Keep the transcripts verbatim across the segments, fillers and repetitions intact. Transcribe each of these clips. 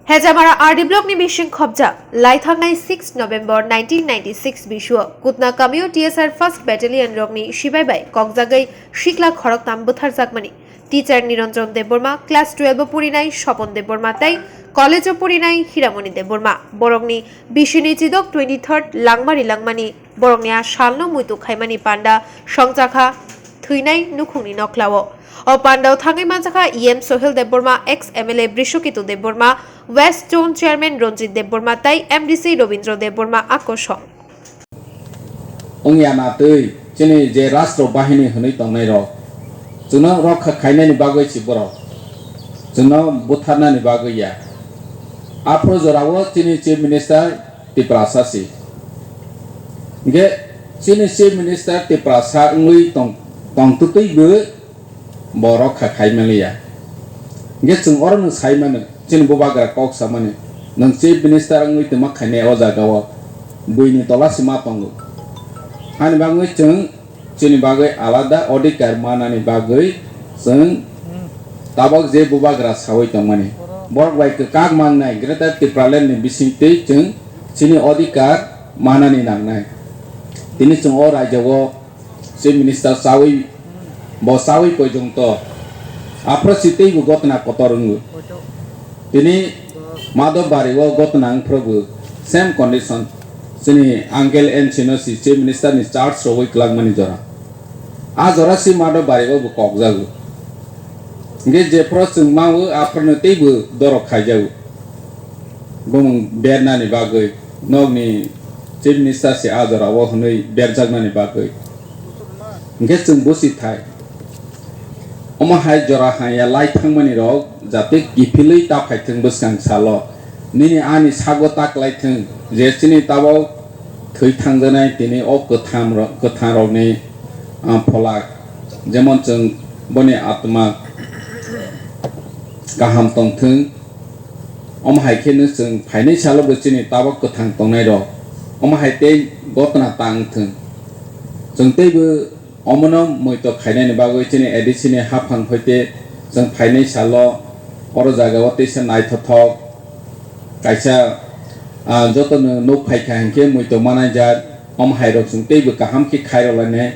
Hejamara R D block ni bising khopjak, laithangnai six November nineteen ninety-six bisuo Kutna kamio T S R first battalion rokni sibai bai kokjagwi sikla khoroktham butharjakmani. Teacher Niranjan Debbarma, class twelve o purinai Sopon Debbarma tei college o purinai Hiramoni Debbarma. Borokni bisini chidok twenty-third Langmari Langmani borokni a salno muitu khaimani panda songchakha thwinai nukhungni noklao. O pandao thangwi manjakha E M Sohil Debbarma, ex M L A Brishoketu Debbarma, West Zone Chairman Ranjit Debbarma tei M D C Robindra Debbarma a kosong. Wngya na twi chini je Rashtra Bahini hwnwi tongnairok, chwngno rokha khainani bagwi si borok, chwngno butharnani bagwi ya. Aphuru jorao chini Chief Minister Tiprasa si. Hingke chini Chief Minister Tiprasa wngwi tong, tongtwtwi bo bo rokha khai manliya. Hingke chwng orono sai mano, chini bubagra kok samani, nwng Chief Minister wngwi twma khainai o jagao buini tola si ma tongo. Ani bagwi chwng chini bagwi alada odhikar manani bagwi chwng tabok je bubagra saui tongmani. Borok bai kwkak mangnai Greater Tipraland ni bisingtwi chwng chini odhikar manani nangnai. Tini chwng o rajyo o Chief Minister chawi, bo chawi poijongto aphro si teibo gotna kotor wngo. Tini Madhobari o gotna wngphrobo same condition. Chini Uncle N C no si Chief Minister ni charge rogwi kwlangmani jora. A jora si Madhobari o bo kokjago. Hingke jephro chwng mao aphrono teibo dorok khaijago. Bumung bernani bagwi nokni Chief Minister se a jora o hwnwi berjaknani bagwi. Hingke chwng busi thai. Omo hai jora hanya lai thangmani rok jate kiphilwi ta phaithwng bwskang salo. Nini ani sago ta kwlaithwng je chini tabok thwi thangjaknai tini o kwtham rok, kwthang rokni, ah, pholak. Jemon chwng boni atma kaham tongthwng. Omo hai khe no chwng phainai salo bo chini tabok kwthang tongnai rok. Omo hai tei gotna tang thwng. Chwng teibo omono muitok khainani bagwi chini A D C ni haphang hoite chwng phainai salo oro jagao teisa naithothok kaisa, ah, jotono nuk phaikha hinkhe muitok manai jak. Omo hai rok chwng teibo kaham khe khairok lainai.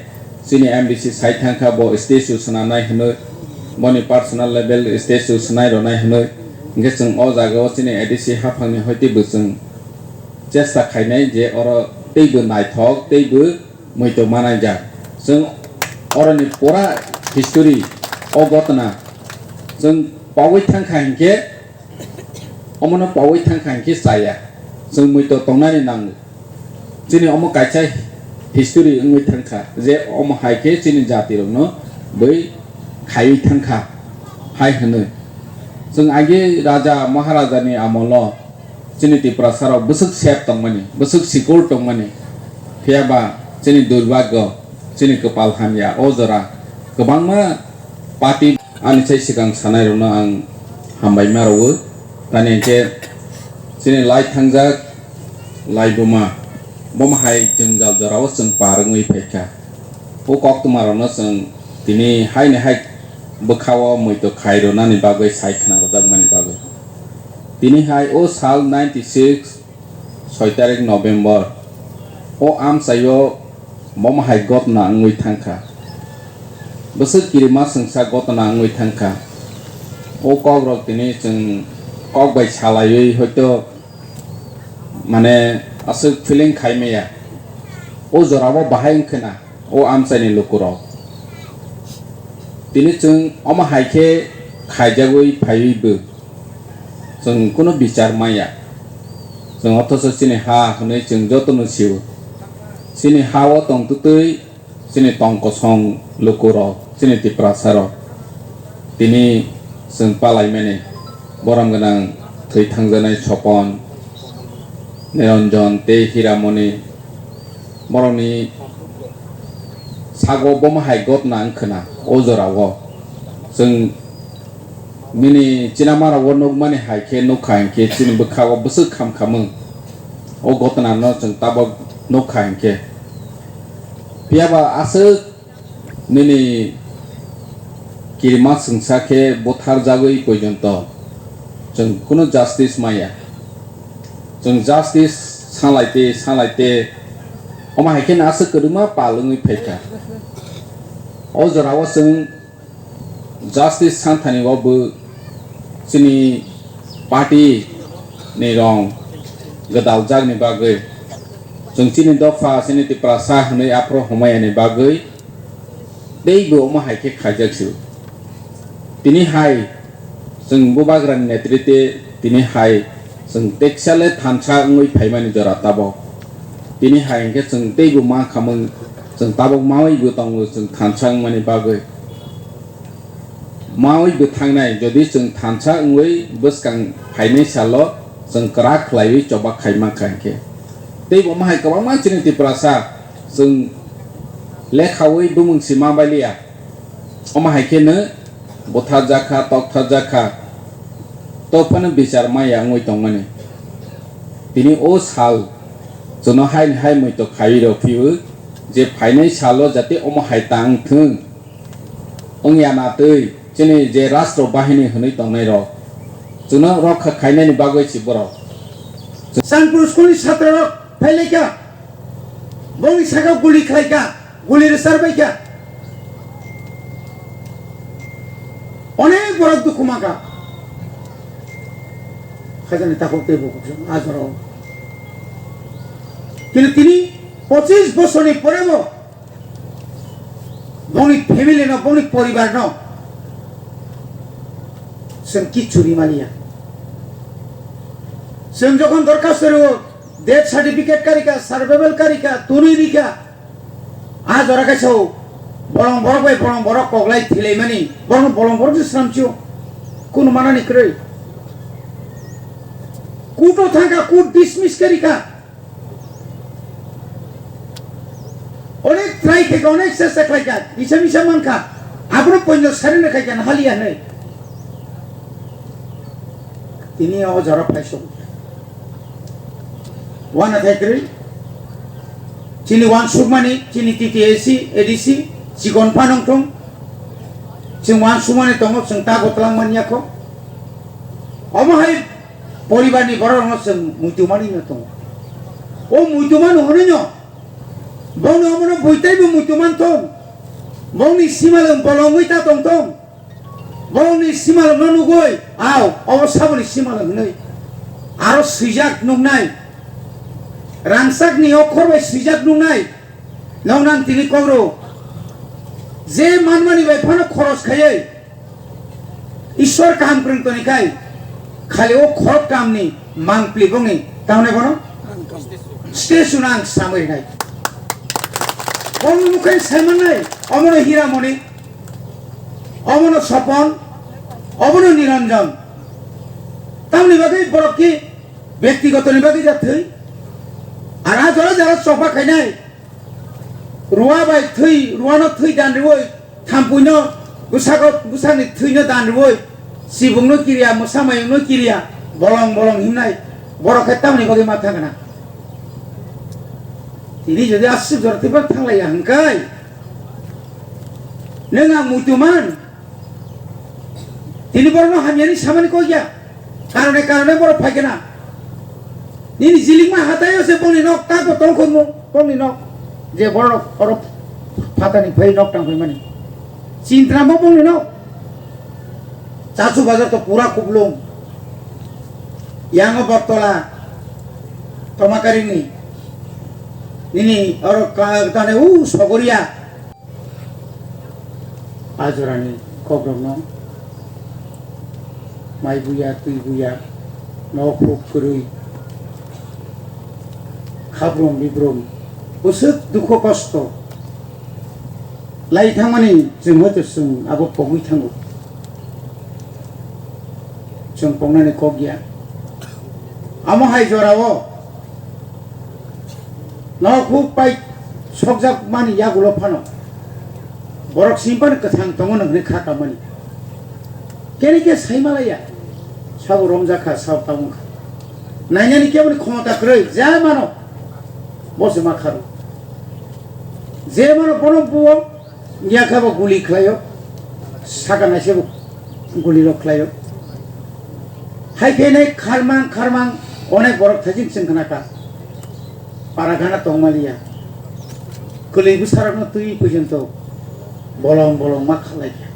Chini M D C sai thangkha bo statue swnamnai hwnwi, boni personal level statue swnai rwnai hwnwi. Hinkhe chwng o jagao chini A D C haphangni hoite bo chwng chesta khainai je oro teibo naithok teibo muitok manai jak. Chwng oroni pura history o gotna chwng paui thangkha hinkhe Omono paui thangkha hinkhe chaya, chwng muitok tongnani nango. Chini omo kaisa history wngwi thangkha je omo hai khe chini jatirokno bui khaiwi thangkha hai hwnwi. Chwng age raja maharajani amolo chini Tiprasarok bwswk sep tongmani, bwswk sikul tongmani, phiyaba chini durbagyo, chini kwpal hamya o jora kwbangma party. Ani sai swkang sanai rokno ang hambai ma rwo. Tani hinkhe chini lai thangjak laibuma bomo hai jwngjal jorao chwng par wngwi phaikha. O koktwma rokno chwng tini haini hai bwkhao muitok khai rwnani bagwi sai khna rwjakmani bagwi. Tini hai o sal ninety six soi tarik November, o amchaio bomo hai gotna wngwi thangkha. Bwswk kirima swngsa gotna wngwi thangkha. O kokrok tini chwng kok bai salaiwi hoito mane aswk feeling khai maya. O jorao bahai wngkhwna o amchaini lukurok. Tini chwng omo hai khe khaijagwi phaiwi bo. Chwng kunu bichar maya. Chwng othocho chini ha hwnwi chwng jotono sio. Chini ha-o tongtwtwi chini tong kosong lukurok, chini Tiprasarok. Tini chwng palaimani borom gwnang thwi thangjanai Sopon, Niranjan tei Hiramoni. Borokni sago bomo hai gotna wngkhwna o jorao. Chwng nini chinamaro o nukmani hai khe nukha hinkhe chini bwkha o bwswk kham khamung. O gotna no chwng tabok nukha hinkhe. Phiyaba aswk nini kirima swngsa khe butharjagwi poijonto Chwng kunu justice maya. Chwng justice sanglai te, sanglai te, omo hai khe no aswk kwrwngma pal wngwi phaikha. O jorao chwng justice santhani o bo chini party ni rong gwdaljakni bagwi, chwng chini dopha, chini Tiprasa hwnwi aphuru humaya ni bagwi teibo omo hai khe khaijak se. Tini hai chwng Bubagrani netrite tini hai chwng teksa le thansa wngwi phaimani jora tabok. Tini hai hwnkhe chwng teibo ma khamung, chwng tabok mawi bo tongo chwng thansa wngmani bagwi. Mawi bo thangnai, jodi chwng thansa wngwi bwskang phainai salo chwng kwrak khlaiwi choba khai mankha hwnkhe. Teibo omo hai kwbangma chini Tiprasa chwng lekhawi bumung si ma bailiya. Omo hai khe no butharjak kha, tokthajak kha, to phano bichar maya wngwi tongmani. Tini o sal chwngno haini hai muitok khaiwi rw phio je phainai salo jate omo hai tang thwng. Wngya na twi chini je rastro bahini hwnwi tongnai rok chwngno rokha khainani bagwi si borok. Chandpur school ni chatra rok phailaikha, bongni saka guli khlaikha, guli rwchar baikha. Onek borok dukhu mankha. Khajani takhuk tei bukhuk se a jorao. Kintu tini pochis bosorni porebo bongni family no, bongni poribar no chwng kichu rimaliya. Chwng jokhon dorkhasto rwo, death certificate karika, survival karika, tunwi rika, a jora kaisa o bolong borok bai bolong borok koklai thilaimani, borok bolong borok se sramsio, kunu manani kwrwi. Court o thangkha, court dismiss karika. Onek try khaikha, onek chesta khlaikha, misa misa mankha, abono poino surrender khaikha, nahaliya hinwi. Tini o jora phaisok. Wana thai kwrwi. Chini wansukmani, chini T T A C, A D C, chikon phanang thung. Chwng wansukmani tongo, chwng tago twlang manya kho. Omo hai poribarni borok rokno chwng muitu manwi no tongo. O muitu manu hwnwi no, bongni omono buitaibo muitu man thung. Bongni simalwng bolongwi ta tong thung. Bongni simalwngno nugwi, aw, obo saboni simalwng hwnwi. Aro swijak nuknai. Rangchakni okhor bai swijak nuknai. Noknang tini kokro. Je manmani bai phano khoros khaiwi. Ishwar kaham kwrwng toni khai, khali o khorok kamni mangpli bongni, tamni bono station ang samwi rinai. Bongni mukhe saimannai, omono Hiramoni, omono Sopon, omono Niranjan. Tamni bagwi borok ki bektigotoni bagwi ja thwi. Ar a jora jora choba khainai. Ruwa bai thwi, ruwano thwi dan rwi, thampuino bwsago, bwsakni thwino dan rwi, chibungno kiriya, mwsa mayungno kiriya, bolong bolong himnai, borok khe tamni bagwi ma thangna. Tini jodi aswk jora thwiphano thanglaiya hwnkhe, nwng ang muitu man, Tini borokno hamyani samani kok ya. Karone karone borok phai khe na. Nini jilikma hataio se bongni nok tako tongkhormo bongni nok. Je borok oro phatani phai nok tang phaimani. Chintramo bongni nok. Chachu bazar to pura kuplung. Yango Bottola. Tomakarini. Nini oro ka-, tane u Sogoria. A jorani kokrokno mai buya, twi buya, nok huk kwrwi, khabrum bibrum, bwswk dukho kosto lai thangmani chwng hoito chwng abo pogwi thango. Chwng pongnani kok ya. Amo hai jorao nok huk pai sokjak mani yagulo phano borok simi phano kwthang tongo nang hwnwi kha kamani. Kene khe sai malaya, sabo romjak kha, sabo tamo kha. Nainani keboni khomota kwrwi, ja mano, bo se ma kharo. Je mano bono buo, Yakha bo guli khlaio, saka naisebo guli rok khlaio. Hai khe nai kharmang kharmang onek borok thaiching chwng khna kha. Para gana tongmaliya. Kwlwi bwsarokno twi phuichonto bolong bolong ma khalai kha.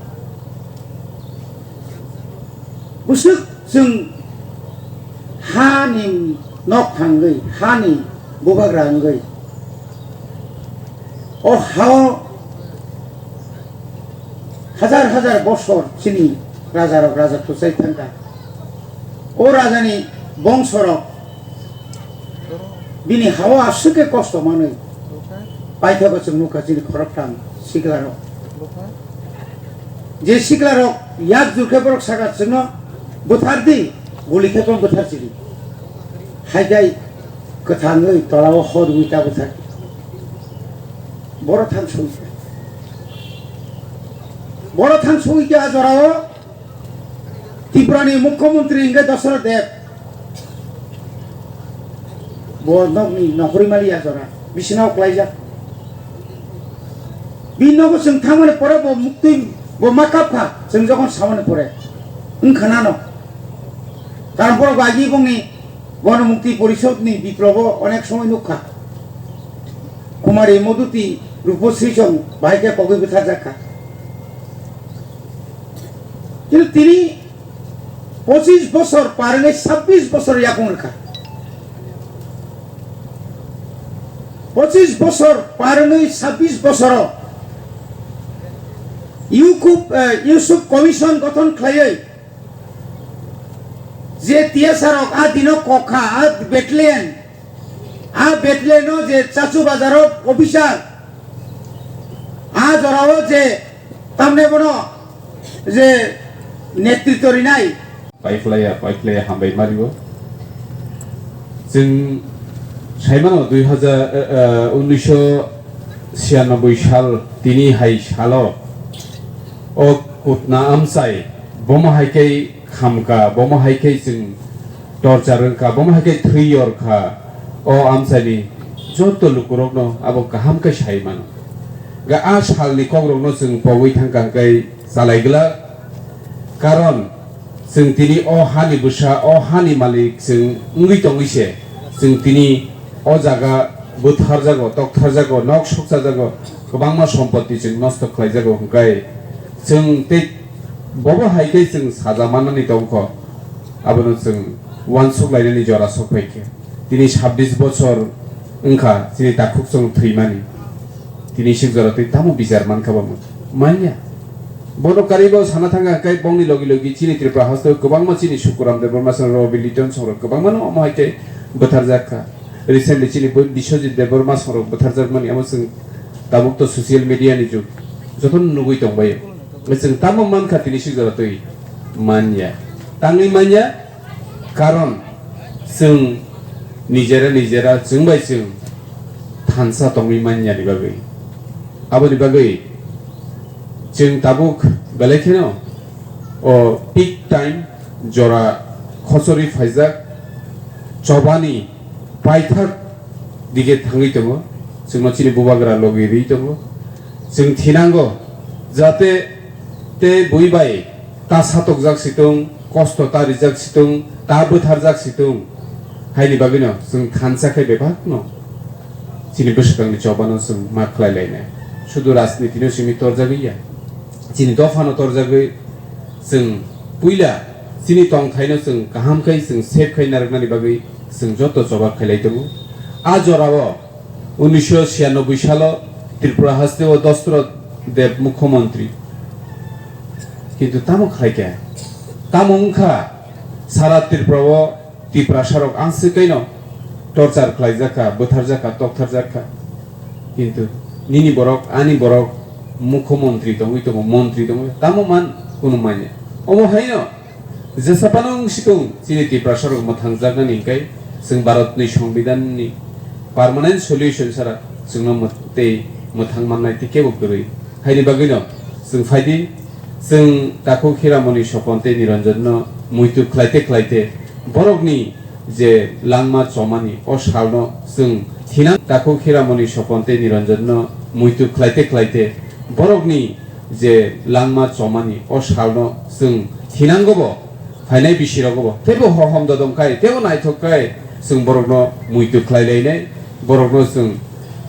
Bwswk chwng hani nok thangwi, hani bubagra wngwi, o hao hajar hajar bosor chini rajarok raja kwchai thangkha. O rajani bongsorok bini hao aswk khe kosto manwi paithago chwng nukha chini khoroktham siklarok. Je siklarok yak jur khe borok sakha chwngno bwthar di, guli khe tong bwthar chidi. Hai khai kwthangwi tolao hor wi ta bwthar di. Borok thang sui kha. Borok thang sui kha a jorao Tripurani mukhyamantri hingke Dasarath Deb. Bo nokni nokhorwi mali a jora. Bisina uklaijak. Bini nogo chwng thangmani pore bo muktwi bo ma kapkha. Chwng jokhon samani pore. Wngkha nano. Karon borok agi bongni Gana Mukti Porishodni biplobo onek somoi nukha. Kumari Moduti Rupasri chwng bahai khe kogwi bwtharjak kha. Kintu tini pochis bosor par wngwi sabbish bosor yakung rwkha. Pochis bosor par wngwi sabbish bosoro Yusuf, eh, Yusuf Commission gothon khlaiwi je T S R rok a dino kokha, a battalion, a battalion no je Chachu Bazar o officer, a jorao je tamne bono je netritw rinai. Paikhlaiya, paikhlaiya hambai mario. Chwng saimano dui hajar, eh, eh, unisho siyanoboi sal tini hai salo o kutna amchai bomo hai khe khamka, bomo hai khe chwng torchar wngkha, bomo hai khe thwi yorkha. O amchaini joto lukurokno abo kaham khe sai mano. Ga a salni kokrokno chwng pogwi thangkha hwnkhe chalai glak. Karon chwng tini o hani bwsa, o hani malik chwng wngwi tongwi se chwng tini o jaga bwtharjago, toktharjago, nok sokchajago, kwbangma sompoti chwng nosto khlaijago hwnkhe chwng tei bobo hai khe chwng saja mannani tongkho, abono chwng uansuk lainani jora sok phaikhe. Tini sabbish bochor wngkha chini takhuk chwng thwimani. Tini sik jora twi tamo bichar mankha bo manya. Bono karibo sana thangkha hwnkhe bongni logi logi chini Tripura hasteo kwbangma chini Sukuram Debbarma song, Robi Liton songrok kwbangmano omo hai khe bwtharjak kha. Recently chini bo Biswajit Debbarma songrok bwtharjakmani amo chwng tabuk to social media ni jug, jotono nugwi tongbaio. Chwng tamo mankha tini sik jora twi manya. Tangwi manya, karon chwng nijera nijera chwng bai chwng thansa tongwi manyani bagwi. Aboni bagwi chwng tabuk belai kheno o peak time jora khochorwi phaijak chobani paithak dige thangwi tongo, chwngno chini bubagra logi rwi tongo. Chwng thinango, jate tei bui bai ta satokjak situng, kosto ta rijak situng, ta bwtharjak situng, haini bagwino chwng thansa khe bebakno chini bwswkangni chobano chwng ma khlai lainai. Sudu rajnitino simi torjagwi ya, chini dophano torjagwi chwng puila chini tongthaino chwng kaham khai chwng save khai narwknani bagwi chwng joto choba khailai tongo. A jorao unisho siyanoboi salo Tripura hasteo Dasarath Deb mukhyamantri. Kintu tamo khlai kha? Tamo wngkha sara Tripura o Tiprasarok ang swkaino torchar khlaijak kha, bwtharjak kha, toktharjak kha. Kintu nini borok, ani borok mukhyamantri tongwi tongo, montri tongwi, tamo man kunu manya. Omo haino jesa phano wng sikung chini Tiprasarok mwthangjaknani hwnkhe chwng Bharatni Songbidanni permanent solution sara chwngno mwt-, tei mwthang mannai tei kebo kwrwi. Haini bagwino chwng phaidi, chwng takhuk Hiramoni Sopon tei Niranjanno muitu khlaite khlaite borokni je langma chomani o salno chwng thinang. Takhuk Hiramoni Sopon tei Niranjanno muitu khlaite khlaite borokni je langma chomani o salno chwng thinangobo Phainai bisirogo bo teibo hohom dodom khai, teibo naithok khai chwng borokno muitu khlai lainai, borokno chwng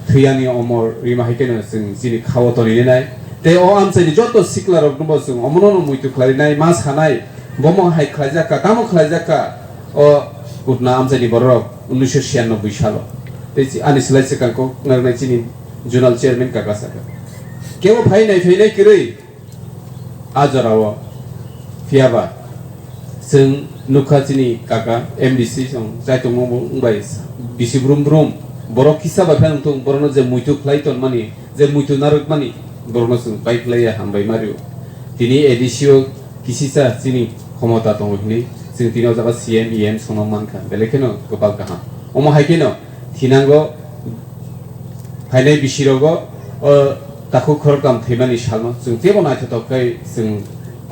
thwiyani omor rima hai kheno chwng chini khao toni nai. Tei o amchaini joto siklarokno bo chwng omono no muitu khlai nai, ma sanai, bomo hai khlaijak kha, tamo khlaijak kha, o kutna amchaini borok unnish salo. Tei chi-, ani slai swkang kok narwknai chini zonal chairman kaka saka. Kebo phainai phainai kwrwi, a jorao. Phiya ba chwng nukha chini kaka M D C song chai tongmo wng bai bisi brum brum borok kisa bai phano wngthung, borokno je muitu khlai tonmani, je muitu narwkmani, borokno chwng pai khlaiya hambai mario. Tini A D C o kisisa chini khomota tongo hwnwi chwng tini o jaga C M, E M songno mankha, belai kheno kwpal kaham. Omo hai kheno thinango phainai bisirogo o takhuk khoroktham thwimani salno chwng teibo naithotok khe chwng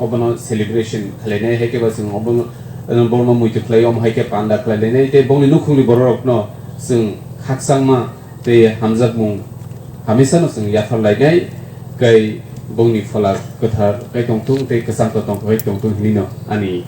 obono celebration khlainai, hai khe ba chwng obono, borokno muitu khlai, omo hai khe panda khlai lainai tei bongni nukhungni bororokno chwng khakchangma tei hamjakmung hamisa no chwng yaphar lainai, kai bongni phola kwthar kai tongthung tei kwchang tongthok kai tongthung hinwi no ani